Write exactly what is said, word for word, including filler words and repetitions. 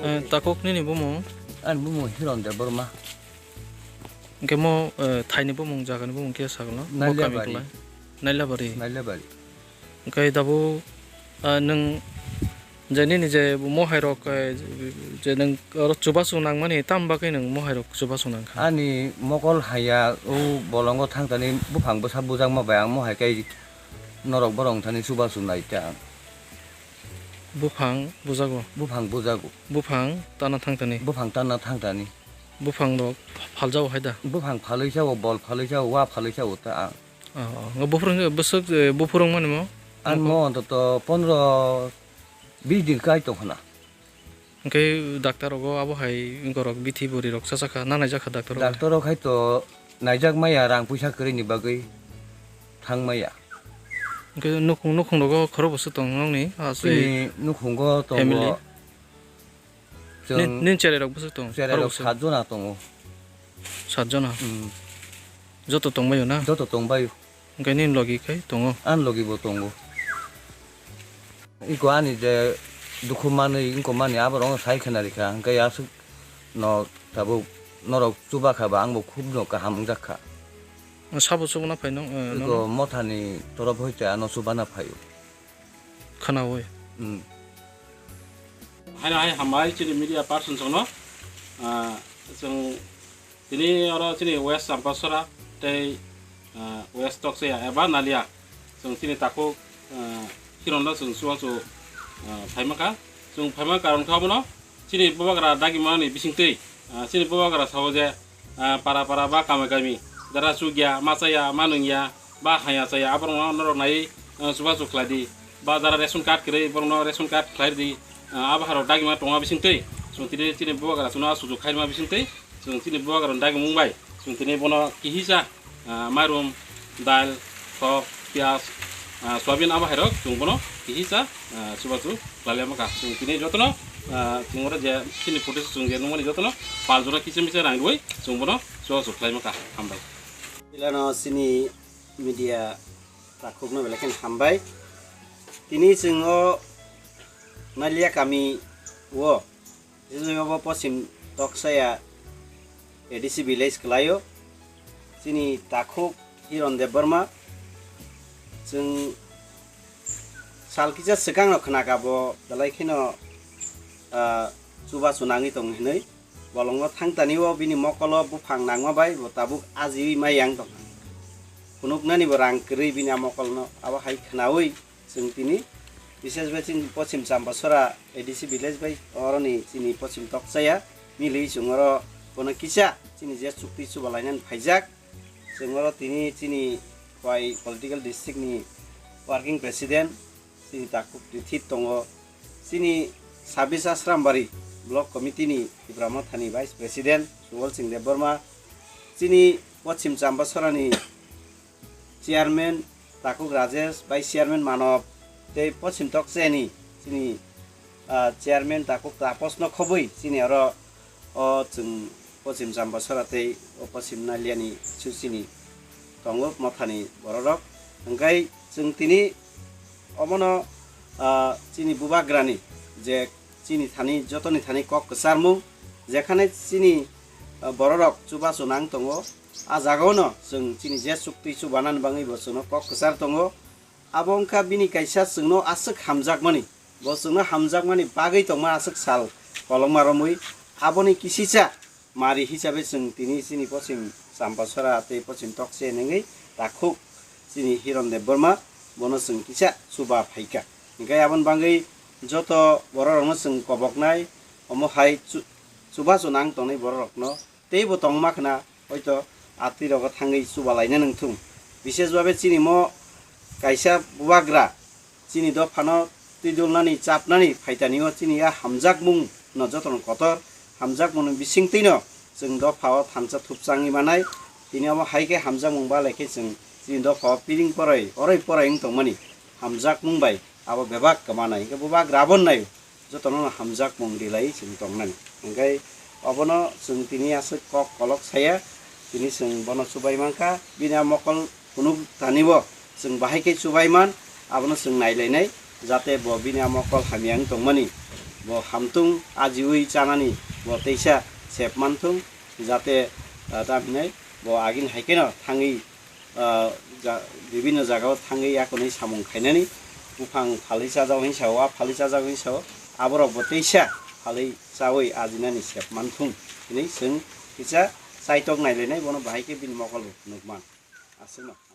Eh, takhuk nini bumung? Ani bumung Hiron Debbarma. Hwnkhe mo, eh, thaini bumung, jagani bumung khe sakno? Mo kami Nailabari. Kwlai? Nailabari. Nailabari. Hwnkhe tabuk, ah, nwng je nini je mohai rok, eh, je nwng oro chubachu nangmani, tamo bagwi nwng mohai rok chubachu nangkha? Ani mokol haya o bolongo thangtani buphang bwsa bujakma bai ang mohai kai norok borok thani chubachu nai ta ang. Buphang bujago? Buphang bujago. Buphang tana thangtani? Buphang tana thangtani. Buphang rok phaljago hai da? Buphang phalwi jago, bol phalwi jago, wa phalwi jago ta ang. Oh, oh. Buphuru hwnkhe bwswk, eh, buphuru wngmani mo? Ani mo ontoto pondro bis din kai tong khna. Hwnkhe doctor rogo abo hai borok bithi bwrwi rok cha cha kha, na naijak kha doctor rogo? Doctor rok hai to naijak maya, rang puisa kwrwi ni bagwi thang maya. Hwnkhe nukhung, nukhung rogo khorok bwswk tong nokni? Chini nukhungo tongo. Family? Chwng nini cherai rok bwswk tongo? Cherai rok sat jona tongo. Sat jona? Hmm. Joto tongbaio na? Joto tongbaio. Hwnkhe nini logi khai tongo? Ani logi bo tongo. Iko ani je dukhu manwi wngkha mani aborok sai khna rikha, hwnkhe aswk no tabuk norok chuba kha ba ang bo khub no kaham wngjak kha. Sabo chubana phai nw, eh, iko nono? Mothani torof hoite ano chubana phaio. Khwnaui. Hmm. Haino hai hambai chini media person songno, ah, chwng tini oro chini West Champasora tei, ah, West Tokchaya eba Nalia chwng chini takhuk, ah, Hironno chwng chubachu, ah, phaima kha. Chwng phaima karon kha bono chini bubagra dagimani bisingtwi, ah, chini bubagra sao je, ah, para para ba kami kami, jara chukya, ma chaya, ma nungya, ba haya chaya, aborokno norok naiwi, ah, chubachu khlai di, ba jara ration card kwrwi, borokno ration card khlai di, ah, abo harok dagima tongma bisingtwi, chwng tini chini bubagra chwngno sujuk khaima bisingtwi, chwng chini bubagra dagimung bai, chwng tini bono kihisa, ah, mairum, dal, thok, piyaj, ah, soyabin abo hairok chwng bono kihisa, ah, chubachu khlai lama kha. Chwng tini jotono, ah, chwng oro je chini photo chwng je nungmani jotono pal jora kisa misa rang rwi chwng bono chubachu khlai ma kha. Hambai. Ilano chini media takhukno belai kheno hambai. Tini chwng o Nalia kami o Jiloi obo Poschim Toksaya A D C village kwlaio. Chini takhuk Hiron Debbarma. Chwng sal kisa swkangno khnaka bo belai kheno, ah, chubachu nangwi tongo hinwi. Bolongo thangtani o bini mokolo buphang nangma bai bo tabuk ajiwi mai yang tongkha. Phunuknani bo rang kwrwi bini a mokolno abo hai khnaui. Chwng tini, bises bai chini Poschim Champasora A D C village bai oroni chini Poschim Toksaya milwi chwng oro bono kisa chini je chukti chuba lainani phaijak. Chwng oro tini chini bai political district ni working president chini takhuk Rithit tongo, chini Sabis Asrambari block committee ni Tipra Mothani vice president Subal Singh Debbarma, chini Poschim Champasora ni chairman takhuk Rajesh, vice chairman Manob, tei Poschim Toksayani chini, ah, chairman takhuk Taposno khobwi chini oro o chwng Poschim Champasora tei o Poschim Naliani suchini tongo mothani bororok. Hwnkhe chwng tini omono, ah, chini bubagrani je chini thani, jotoni thani kok kwcharmung, jekhane chini, ah, bororok chubachu nang tongo, a jagao no chwng chini je chukti chubanani bagwi bo chwngno kok kwchar tongo. Abo wngkha bini kaisa chwngno aswk hamjakmani, bo chwngno hamjakmani bagwi tongma aswk sal kolokma romwi, aboni kisisa mari hisabe chwng tini chini Poschim Champasora tei Poschim Tokse nengwi takhuk chini Hiron Debbarma bono chwng kisa chuba phaikha. Hwnkhe aboni bagwi joto bororokno chwng koboknai, omo hai chu-, chubachu nang tongnai bororokno teibo tongma khna hoito atwi rogo thangwi chuba laina nangthung. Bises babe chini mo kaisa bubagra chini dophano twidulnani, chapnani phaitani o chini ya hamjakmung no jotono kotor, hamjakmung ni bisingtwi no chwng dopha o thansa thupchangwi manai. Tini omo hai khe hamjakmung balai khe chwng chini dopha o piring porai, oroi porai wng tongmani hamjakmung bai abo bebak kwmanai. Hwnkhe bubagra abo nai jotono hamjakmung rilai chwng tongnani. Hwnkhe obono chwng tini aswk kok kolok saya, tini chwng bono chubai mankha, bini a mokol phunuk tanibo chwng bahai khe chubai man, abono chwng nailainai, jate bo bini a mokol hamya wng tongmani. bo hamtung ajiwi chanani bo teisa sep manthung, jate, ah, tam hinai bo agini hai kheno thangwi, ah, ja-, bibinno jagao thangwi yakunwi samung khainani buphang phalwi chajak hinwi sao, a phalwi chajak hinwi sao, aborok bo teisa phalwi chawi ajinani sep manthung hinwi chwng kisa chaitok nailainai, bono bahai khe bini mokol rok nukman aswkno.